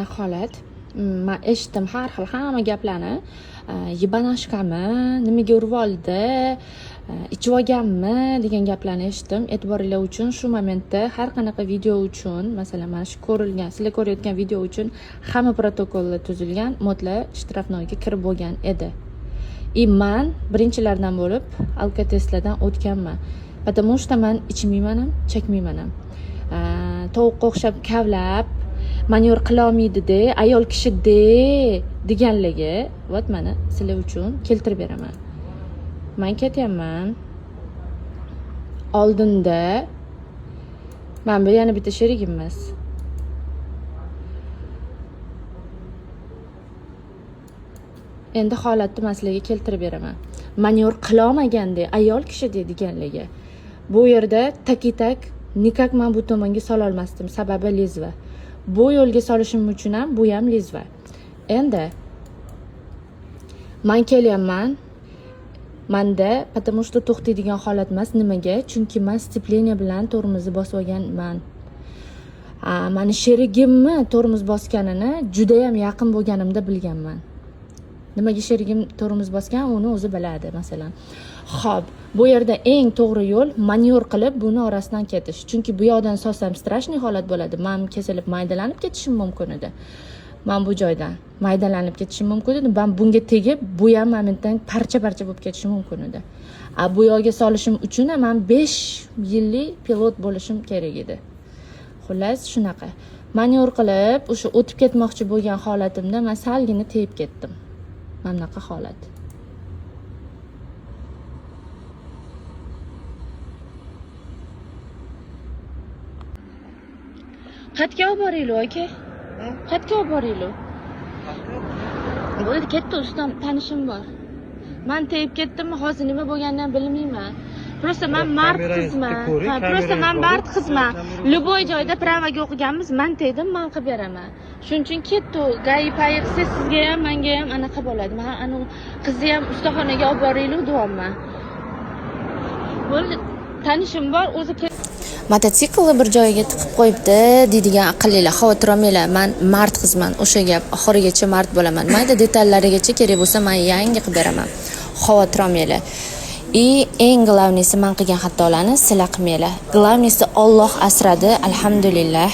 Mana holat. Man eshitdim har xil hamma gaplarni. Ебанашка mi, nimaga urib oldi, ichib olganmi degan gaplarni eshitdim. E'tiboringlar uchun shu momentda har qanaqa video uchun, masalan, mana shu ko'rilgan, sizlar ko'rayotgan video uchun hamma protokollar tuzilgan, motlar штрафной ga kirib bo'lgan edi. И man birinchilardan bo'lib alkotestlardan o'tganman. Потому что man ichmayman ham, chekmayman ham. Tovuqqa o'xshab kavlab, manyovr qilolmaydi-de, ayol kishi-de deganligi, вот mana sizlar uchun keltirib beraman. Man ketyapman. Oldinda mana bu yana bitta sherigim emas. Endi holatni man sizlarga keltirib beraman. Manyovr qilolmaganda ayol kishi deganligi. Bu yerda так и так никак man bu tomonga sololmasdim, sababi лезвие. Bu yo'lga solishim uchun ham bu ham лезвие. Endi man kelyapman. Manda потому что to'xtaydigan holat emas. Nimaga? Chunki man сцепление bilan tormozni bosib olganman. Mani sherigimni tormoz bosganini judayam yaqin bo'lganimda bilganman. Nimaga sherigim tormoz bosgan, uni o'zi biladi, masalan. Xo'p, bu yerda eng to'g'ri yo'l manyovr qilib buni orasidan ketish. Chunki bu yoqdan solsam страшный holat bo'ladi. Man kesilib maydalanib ketishim mumkin edi. Man bu joydan maydalanib ketishim mumkin edi. Man bunga tegib, bu ham momentdan parcha-parcha bo'lib ketishi mumkin edi. A bu yoqga solishim uchun ham man 5 yillik pilot bo'lishim kerak edi. Xullas, shunaqa. Manyovr qilib, o'sha o'tib ketmoqchi bo'lgan holatimda man salgina tegib ketdim. Mana bunaqa holat. Qayerga olib boraylik, aka? Qayerga olib boraylik? Bo'ldi, ketdi, ustam, tanishim bor. Man tegib ketdimmi, hozir nima bo'lganini ham bilmayman. Просто man mard Kamerangizni qizman. ko'ring, Ha, просто man kamerangiz mard bor. Qizman. Любой joyda права ga o'qiganmiz, man tegdim, man qilib beraman. Shuning uchun ketdi, u ГАИ payi qilsa sizga ham, menga ham anaqa bo'ladi. Man anu qizni ham ustaxonaga olib boraylik deyapman. Bo'ldi, tanishim bor, o'zi Mototsiklni bir joyiga tiqib qo'yibdi deydigan aqllilar, xavotir olmanglar, man mard qizman, o'sha gap oxirigacha mard bo'laman, mayda detallarigacha kerak bo'lsa man yangi qilib beraman, xavotir olmanglar. И eng главный si, man qilgan xatolarni sizlar qilmanglar. Главный si, Olloh asradi, alhamdulillah.